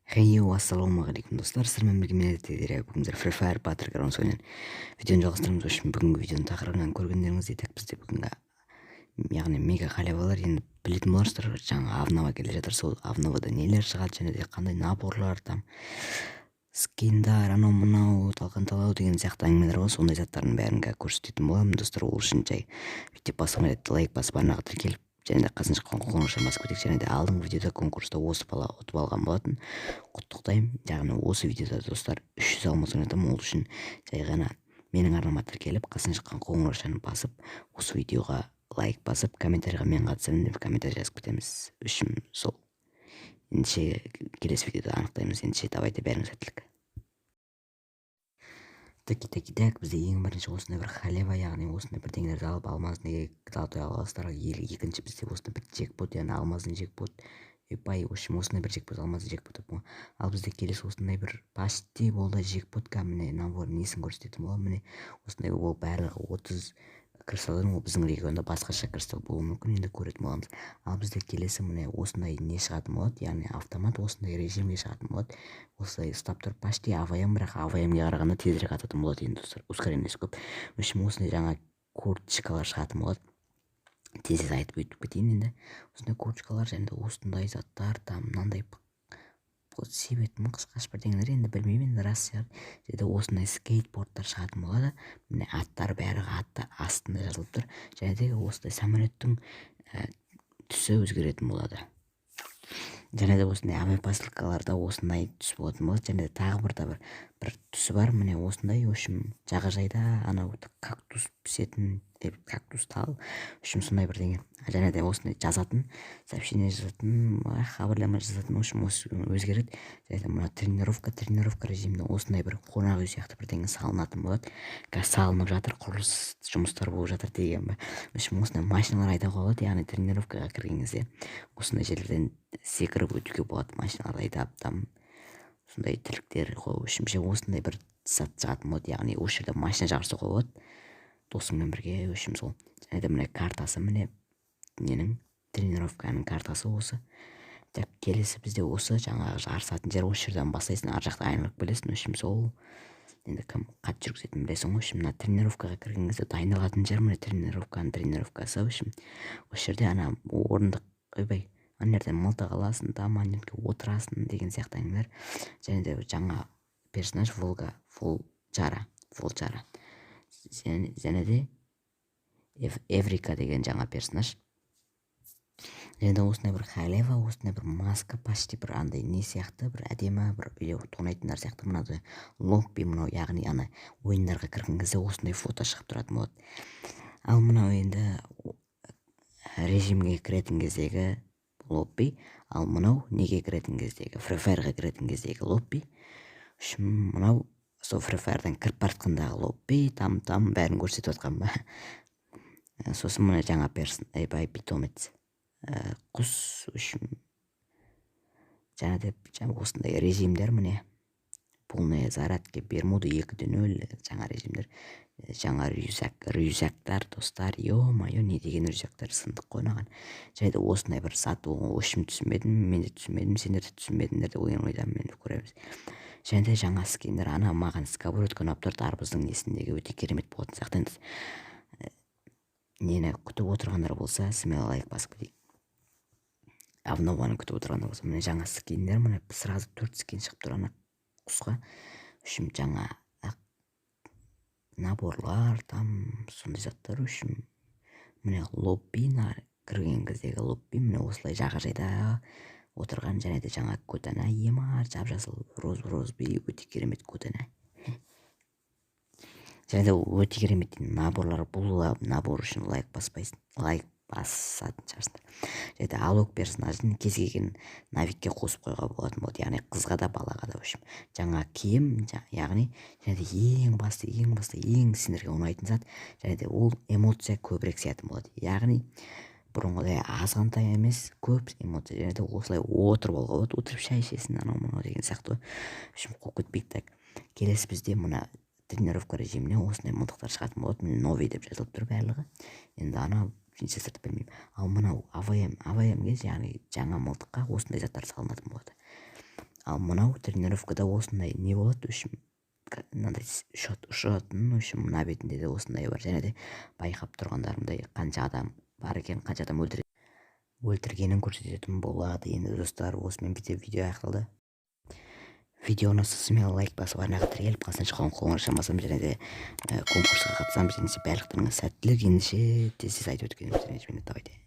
Хейо, ассалаумағалейкум, достар! Сіздермен бірге мен, әдеттегідей, бүгін біздер Free Fire Battlegrounds ойынын видеоны жалғастырамыз. В общем, бүгінгі видеоның тақырыбынан көргендеріңіздей, так, бізде бүгінгі, яғни мега халявалар. Енді білетін боларсыздар, жаңа обнова келе жатыр. Сол обновада нелер шығады және де қандай наборлар, там скиндар, анау мынау талқан талау деген сияқты әңгімелер ғой. Сондай заттардың бәрін қазір көрсететін боламын, достар. Ол үшін жай видео басқан лайк басып, арнаға тіркеліп және де қасына шыққан қоңыраушаны басып кетейік. Және де алдыңғы видеода конкурста осы бала ұтып алған болатын, құттықтаймын. Яғни осы видеода, достар, 300 алмаз ойнатамын. Ол үшін жай ғана менің арнама тіркеліп, қасына шыққан қоңыраушаны басып, осы видеоға лайк басып, комментарийға «Мен қатысамын» деп комментарий жазып кетеміз. Үшін сол ендеше келесі видеода анықтаймыз. Ендеше, давайте, бәріңе сәттілік! Таки, таки, так, бізде ең бірінші осындай бір халява, яғни осындай бірдеңелерді алып, алмазный золотой ала аласыздар. Екінші бізде осындай бір джекпот, яғни алмазный джекпот. Ойбай, в общем, осындай бір джекпот, алмазный джекпот. Ал бізде келесі осындай бір почти болды джекпот. Міне, набор несін көрсететін боламын. Міне, осындай. Ол барлығы 30 кристалдан. Ол біздің регионда басқаша кристалл болуы мүмкін, енді көретін боламыз. Ал бізде келесі, міне, осындай не шығатын болады, яғни автомат осындай режимге шығатын болады. Осылай ұстап тұрып, почти АВМ, бірақ АВМ-ге қарағанда тезірек ататын болады енді, достар, ускорениесі көп. В общем, осындай жаңа курточкалар шығатын болады. Тез тез айтып өтіп кетейін енді. Осындай курточкалар және де осындай заттар, там мынандай себетін қысқаша бірдеңелер, енді білмеймін, енді рас шығар. Және де осындай скейтбордтар шығатын болады. Міне, аттары, бәрі атты астында жазылып тұр. Және де осындай самолеттің түсі өзгеретін болады. Және де осындай авиапосылкаларда осындай түс болатын болады. Және де тағы бір да бір түсі бар, міне, осындай. В общем, жағажайда анау кактус пісетін, кактус тал, в общем, сондай бірдеңе. Және де осындай жазатын, сообщение жазатын, хабарлама жазатын, в общем, осы өзгереді. Және де мына тренировка режимінде осындай бір қонақ үй сияқты бірдеңе салынатын болады. Қазір салынып жатыр, құрылыс жұмыстары болып жатыр деген ба. В общем, осындай машиналар айдауға болады, яғни тренировкаға кірген кезде осындай жерлерден секіріп өтуге болады машиналарды айдап. Там сондай тірліктер ғой. В общем, осындай бір зат шығатын болады, яғни осы жерде машина жарысуға болады досыңмен бірге. В общем, сол. Және де міне, картасы, міне, ненің, тренировканың картасы осы. Так, келесі бізде осы жаңағы жарысатын жер. Осы жерден бастайсың, ар жақта айналып келесің. В общем, сол енді кім қатты жүргізетінін білесің ғой. В общем, мына тренировкаға кірген кезде дайындалатын жер, міне, тренировканың тренировкасы. В общем, осы жерде ана орындық, ойбай, ана жерден мылтық аласың, там ана жерге отырасың деген сияқты әңгімелер. Және де жаңа персонаж Волга Волчара, Волчара және де Эврика деген жаңа персонаж. Және де осындай бір халява, осындай бір маска, почти бір андай не сияқты, бір әдемі бір үйде тонайтындар сияқты. Мынадай лобби мынау, яғни ана ойындарға кірген кезде осындай фото шығып тұратын болады. Ал мынау енді режимге кіретін кездегі лобби. Ал мынау неге кіретін кездегі, Free Fire'ға кіретін кездегі лобби. В общем, мынау сол Free Fire'дан кіріп бара жатқандағы лобби, там там бәрін көрсетіп жатқан ба. Сосын мына жаңа персон, ойбай, питомец, құс. В общем, және де осындай режимдер, міне, полная зарядка, Бермуда 2.0, жаңа режимдер, жаңа рюкзак, рюкзактар, достар, ё-моё, не деген рюкзактар, сындық қой мынаған. Және де осындай бір зат. В общем, түсінбедім, мен де түсінбедім, сендер де түсінбедіңдер деп деген ойдамын мен, көреміз. Және де жаңа скиндер. Ана маған сковородка ұнап тұр, дарбыздың несіндегі, өте керемет болатын сияқты. Енді нені күтіп отырғандар болса, смело лайк басып кетейік, обнованы күтіп отырғандар болса. Міне, жаңа скиндер, міне, сразу төрт скин шығып тұр ана құсқа. В общем, жаңа наборлар, там сондай заттар. В общем, міне, лобби, кірген кездегі лобби, міне, осылай жағажайда отырған. Және де жаңа көтана ема, жап жасыл, роз розби, өте керемет көтана. Және де өте керемет наборлар. Бұл набор үшін лайк баспайсың, лайк басатын шығарсыңдар. Және де Алок персонажын кез келген навикке қосып қоюға болатын болады, яғни қызға да, балаға да. В общем, жаңа киім, яғни. Және де ең басты, ең басты, ең сендерге ұнайтын зат, және де ол эмоция көбірек сиятын болады, яғни бұрынғыдай азғантай емес, көп эмоция. Және де осылай отырып алуға болады, отырып шай ішесің, анау мынау деген сияқты. В общем, қуып кетпейік. Так, келесі бізде мына тренировка режиміне осындай мылтықтар шығатын болады. Міне, новый деп жазылып тұр барлығы, енді ана принцессаларды білмеймін. Ал мынау АВМ, АВМге, яғни жаңа мылтыққа осындай заттар салынатын болады. Ал мынау тренировкада осындай не болады, в общем, мынандай ұшатын. В общем, мына бетінде де осындай бар. Және де байқап тұрғандарымдай, қанша адам бар екен, қанша адам өлтіргенін көрсететін болады. Енді, достар, осымен бізде видео аяқталды. Видео ұнаса, смело лайк басып, арнаға тіркеліп, қасынан шыққан қоңырауша басамыз және де конкурсқа қатысамыз. Ендеше, барлықтарыңа сәттілік! Ендеше, тез тез айтып өткеніміз. Давайте.